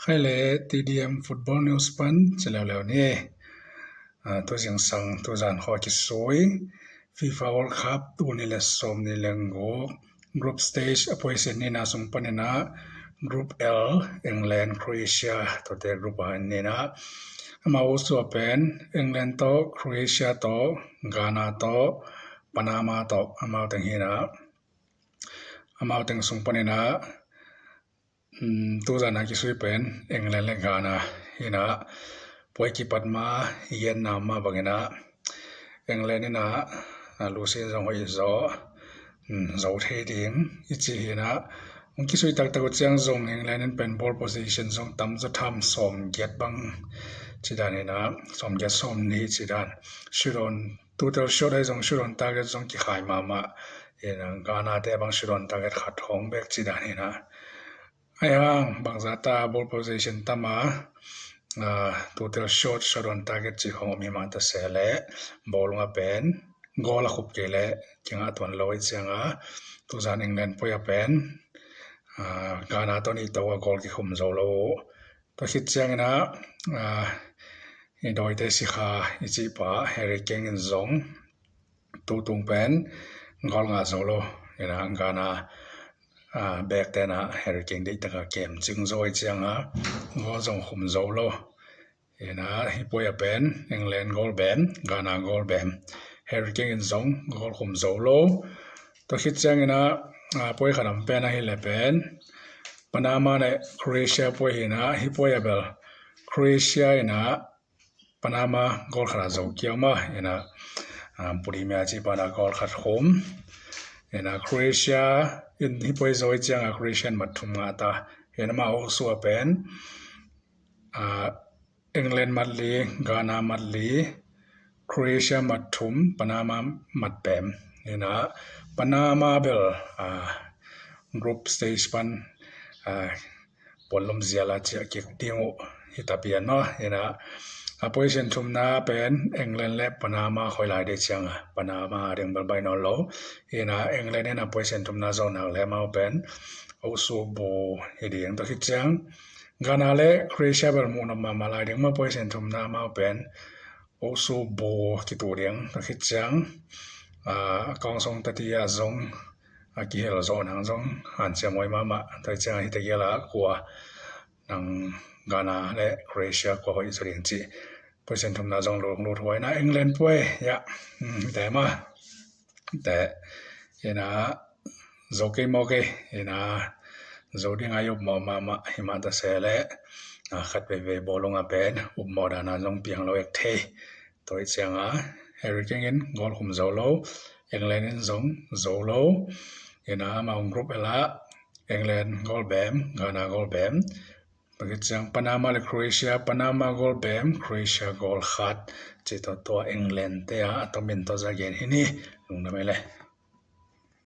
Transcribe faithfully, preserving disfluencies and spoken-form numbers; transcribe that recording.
Khai le T D M Football News pan ci leuleu ni. Ah, tu zingsang tu zan khua kisui FIFA World Cup tul nih le sawm nih le guk group stage a position nihna sung panin ah Group L, England, Croatia, tuate group ah an ni in ah, amau sua pen England tawh, Croatia tawh, Ghana tawh, Panama tawh, amau teng hi in ah, amau teng sung panin ah, um, tu zan a kisui pen England le Ghana hi in ah, poi kipat ma i genna mah bangin ah England in ah, ah, lusin zong hoih zaw, um, zo thei ding i ci hi in ah, hong kisui taktak uh ciang zong England in pen ball possession zong tamzaw tham, sawm giat bang ci dan hi in ah, sawm giat sawm nih ci dan. Shoot on, total shot ahi zong, shoot on target zong kikhai mahmah hi in ah, Ghana te bang shoot on target khat hong bek ci dan hi in ah. Ahi hang bangzah ta ball possession tam a, ah, total shot, shot on target cih khong om hi mah ta se leh, bawlung ah pen goal a khup kei leh kingah tuan lo i ciang a, tu zan England poi ah pen, ah, Ghana tawh nih to a goal kikhum zo lo uh. Tua khit ciangin ah, ah, i dawite sikha i cih pa Harry Kane in zong tu tung pen goal ngah zo lo hi in ah, Ghana, ah, back ten ah Harry Kane deih tak a kem cing zo i ciang a, goal zong khum zo lo hi in ah, hih poi ah pen England goal bem, Ghana goal bem, Harry Kane in zong goal khum zo lo. Tua khit ciangin ah, ah, poi khat om pen ahih leh pen Panama le Croatia poi hi in ah, hih poi ah bel Croatia in ah Panama goal khat a zo kiau mah hi in ah, ah, Bulimia cih pa in ah goal khat khum hi in ah, Croatia in hih poi zo i ciang a Croatia in mat thum ngah ta hi in ah, amau sua pen, ah, England mat li, Ghana mat li, Croatia mat thum, Panama mat bem hi in ah, Panama bel, ah, group stage pan, ah, puanlum zial a ciah kik ding uh hi ta pian maw hi in ah, a position thumna pen England le Panama khoi lai ding ciang a, Panama a ding bel baih nawn lo hi in ah, England in a position thumna zo nak leh amau pen osu bu hi ding. Tua khit ciang Ghana le Croatia bel muh nop mahmah lai ding maw, position thumna amau pen osu bu kitu ding. Tua khit ciang, ah, a kawngsong tati a zong, a kihel zawh nang zong hanciam huai mahmah. Tua hi ciang a hita gial a kua nang Ghana le Croatia kua hoih zaw ding cih position thumna zong lunglut huai in ah, England poi, ya, hmm, te mah. Te hi in ah, zo kei maw kei hi in ah, zo ding a i upmawh mahmah hi mah ta se leh, ah, khat veivei bawlung ah pen upmawh dan a zong piang lo ek thei. Tua hi ciang a Harry Kane in goal khum zo lo, England in zong zo lo hi in ah, amau group L ah England goal bem, Ghana goal bem. Tua khit ciang Panama le Croatia, Panama goal bem, Croatia goal khat. Cih tawh tua England te a, a tomin tawh za gen hi ni. Lungdam ei le.